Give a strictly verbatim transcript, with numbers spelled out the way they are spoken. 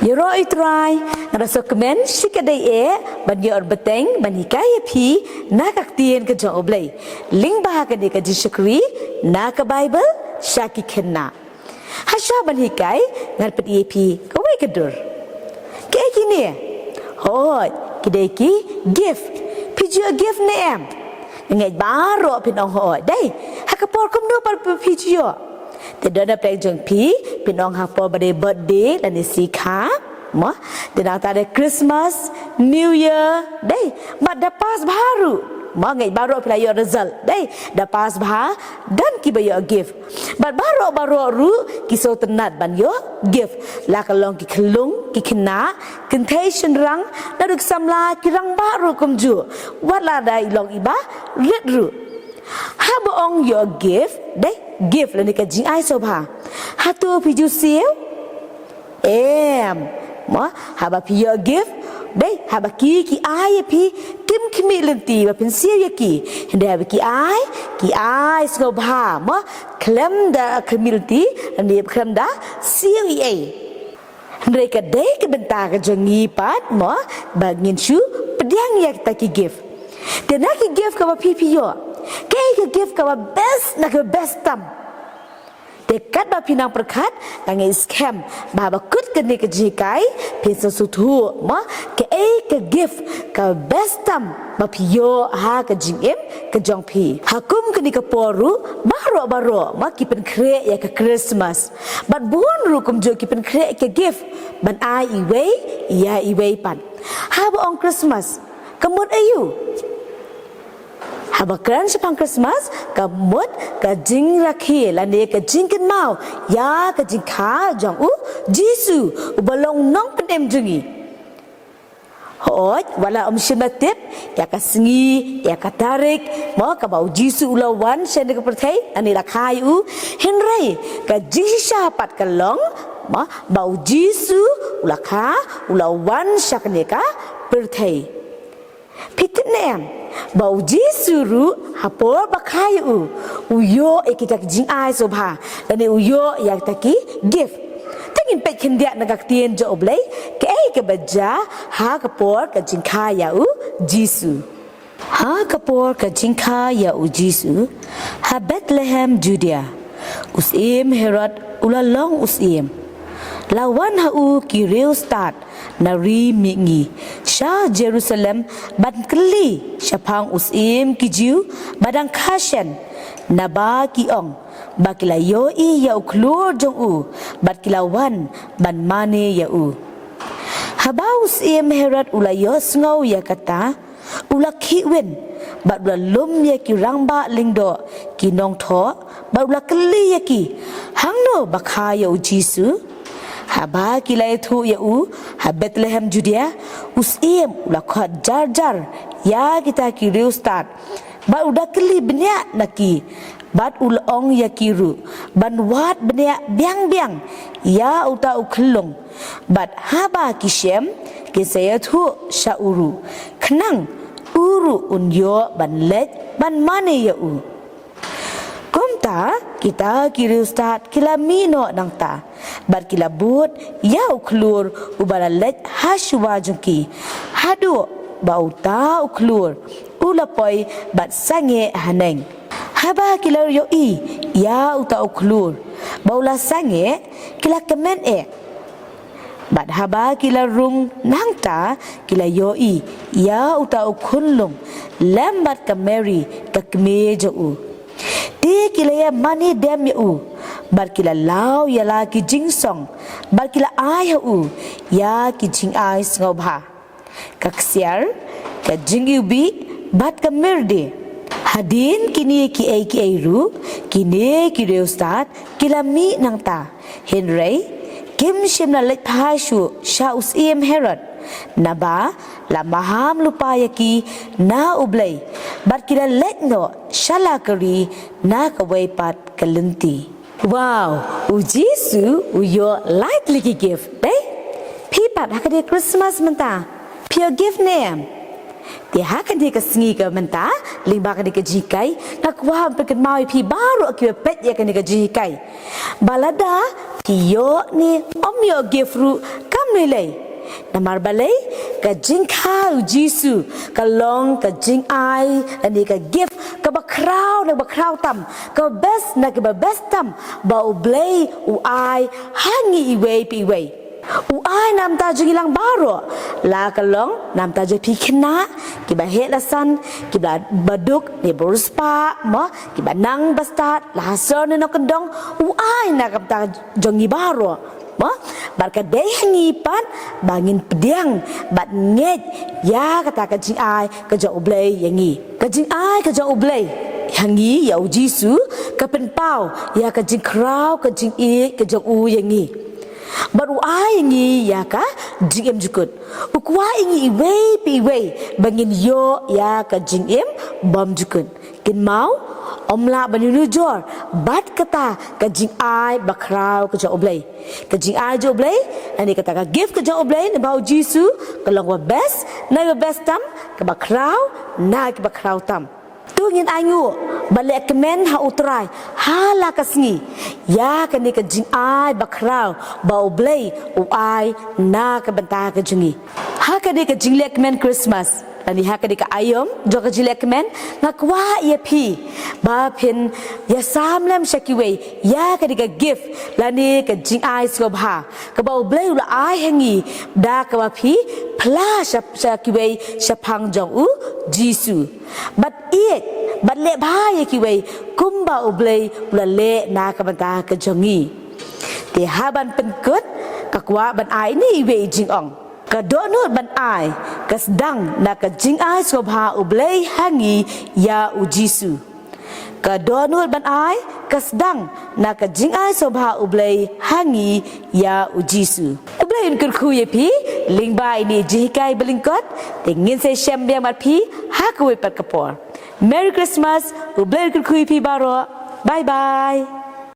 Ïaroh ïa u Trai, nga da sngewkmen shikatdei eh ban ïoh bteng ban hikai ïa phi na ka ktien ka jong U Blei lyngba kane ka jingshakri na ka Baibl sha ki khynnah. Ha shuwa ban hikai, ngan pyni ïa phi kawei ka dur. Kaei kine? Hooid, ki dei ki gift. Phi ju ïoh gift ne em? Nga ngeit baroh phin ong hooid. Dei, ha ka por kumno pat phi ju ïoh? Te don na pdeng jong phi, phin ong ha por ba dei birthday lane sngi kha, mo? Te nangta dei Christmas, New Year, dei. Bad da pass bha ruh, mo, nga ngeit baroh phi la ïoh result, dei. Da pass bha, don kiba ïoh gift. Bad baroh baroh ruh ki sngewtynnat ban ïoh gift. La ka long ki khyllung, ki khynnah, kynthei shynrang, naduh ki samla, ki rangbah ruh kumjuh. Wat la da i long iba rit ruh. Haba ong ïoh gift, dei, gift lane ka jingai sngewbha. Hato phi ju siew? Em, mo, haba phi ïoh gift, dei, haba ki, ki ai ïa phi, kim khmih lynti ba phin siew ïa ki. Hynrei haba ki ai, ki ai sngewbha, mo, khlem da khmih lynti, lane khlem da siew ei ei. Hynrei ka dei ka bynta ka jong ngi pat, mo, ba ngin shu pdiang ïa kita ki gift. Te na ki gift kaba phi phi ïoh, kaei ka gift kaba best na kaba best tam? Te katba phi nang pyrkhat, nga ngeit skhem ba haba kut kane ka jinghikai, phin sa sngewthuh, mo, kaei ka gift kaba best tam ba phi ïoh ha ka jingim ka jong phi. Ha kum kane ka por ruh, baroh baroh, mo, ki pynkhreh ïa ka Christmas. Bad bun ruh kumjuh ki pynkhreh ka gift ban ai iwei ïa iwei pat. Haba ong Christmas, ka mut aïu? Haba kren shaphang Christmas, ka mut ka jingrakhe lane ka jingkynmaw ïa ka jingkha jong u Jisu, uba long nongpynim jong ngi. Hooid, wat la ym shym la tip ïa ka sngi, ïa ka tarik, mo, kaba u Jisu u la wan sha kane ka pyrthei, lane la kha ïa u. Hynrei ka jingshisha pat ka long, mo, ba u Jisu u la kha, u la wan sha kane ka pyrthei. Phi tip ne em ba u Jisu ruh ha por ba kha ïa u, u ïoh ïa kita ki jingai sngewbha, lane u ïoh ïa kita ki gift? Te ngin peit khyndiat na ka ktien jong U Blei, kaei kaba jia ha ka por ka jingkha ïa u Jisu. Ha ka por ka jingkha ïa u Jisu, ha Bethlehem Judea, u syiem Herod u la long u syiem. La wan ha u ki riewstad na ri mihngi sha Jerusalem ban kylli shaphang u syiem ki Jiw ba dang kha shen, naba ki ong ba ki la ïohi ïa u khlur jong u bad ki la wan ban mane ïa u. Haba u syiem Herod u la ïohsngew ïa kata, u la khihwin bad u la lum ïa ki rangbah lyngdoh, ki nongthoh, bad u la kylli ïa ki hangno ba kha ïa u Jisu. Haba ki la ïathuh ïa u ha Bethlehem Judea, u syiem u la khot jar jar ïa kita ki riewstad bad u da kylli bniah na ki, bad u la ong ïa ki ruh ban wad bniah biang biang ïa uta u khyllung, bad haba ki shem, kin sa ïathuh sha u ruh, khnang u ruh un ïoh ban leit ban mane ïa u. Kumta kita ki riewstad ki la mih noh nangta bad ki la bud ïa u khlur uba la leit ha shuwa jong ki, haduh ba uta u khlur u la poi bad sangeh haneng. Haba ki la ïohi ïa uta u khlur ba u la sangeh, ki la kmen eh. Bad haba ki la rung nangta, ki la ïohi ïa uta u khunlung lem bad ka Mary ka kmie jong u. Te ki la ïa mane dem ïa u bad ki la law ïa la ki jingsong bad ki la ai ha u ïa ki jingai sngewbha, ka ksiar, ka jingiwbih bad ka myrde. Hadien kine kiei kiei ruh, kine ki riewstad ki la mih nangta. Hynrei kim shym la leit phai shuh sha u syiem Herod, naba la maham lypa ïa ki na U Blei, bad ki la leit noh sha la ka ri na kawei pat ka lynti. Wow, u Jisu u ïoh lai tylli ki gift, dei? Phi pat ha kane ka Christmas mynta, phi ïoh gift ne em? Te ha kane ka sngi ka mynta, lyngba kane ka jinghikai, nga kwah ban pynkynmaw ïa phi baroh kiba peit ïa kane ka jinghikai ba lada phi ïoh ne ym ïoh gift ruh, kam Namar balei? Namar balei ka jingkha u Jisu ka long ka jingai lane ka gift kaba khraw na kaba khraw tam, kaba best na kaba best tam ba U Blei u ai ha ngi iwei pa iwei. U ai na bynta jong ngi lang baroh, la ka long na bynta jong phi khynnah kiba heh la san, kiba duk ne ba riewspah mo, kiba nang ba stad la ha sor ne nongkyndong, u ai na ka bynta jong ngi baroh mo. Bad ka dei ha ngi pat ba ngin pdiang bad ngeit ïa kata ka jingai ka jong U Blei ïa ngi. Ka jingai ka jong U Blei ha ngi ïa u Jisu ka pynpaw ïa ka jingkhraw ka jingïeit ka jong u ïa ngi. Bad u ai ïa ngi ïa ka jingim jukut. U kwah ïa ngi iwei pa iwei ba ngin ïoh ïa ka jingim bymjukut. Kynmaw, ym lah ban ïanujor bad kata ka jingai bakhraw ka jong U Blei. Ka jingai jong U Blei, lane kata ka gift ka jong U Blei, na ba u Jisu, ka long kaba best na kaba best tam, kaba khraw na kaba khraw tam. To ngin ainguh bad leh kmen ha U Trai ha la ka sngi ïa kane ka jingai bakhraw ba U Blei u ai na ka bynta ka jong ngi. Ha kane ka jingleh kmen Christmas lane ha kane ka aïom jong ka jingleh kmen, nga kwah ïa phi ba phin ïasam lem sha kiwei ïa kane ka gift lane ka jingai sngewbha kaba U Blei u la ai ha ngi da kaba phi phla sha, sha kiwei shaphang jong u Jisu. Bad ïeit bad leh bha ïa kiwei kumba U Blei u la leh na ka bynta ka jong ngi. Te ha ban pynkut, nga kwah ban ai ine iwei i jingong. Ka dohnud ban ai ka sdang na ka jingai sngewbha U Blei ha ngi ïa u Jisu. Ka dohnud ban ai ka sdang na ka jingai sngewbha U Blei ha ngi ïa u Jisu. U Blei un kyrkhu ïa phi lyngba ine i jinghikai ba lyngkot. Te ngin sa ïashem biang bad phi ha kawei pat ka por. Merry Christmas. U Blei un kyrkhu ïa phi baroh. Bye bye.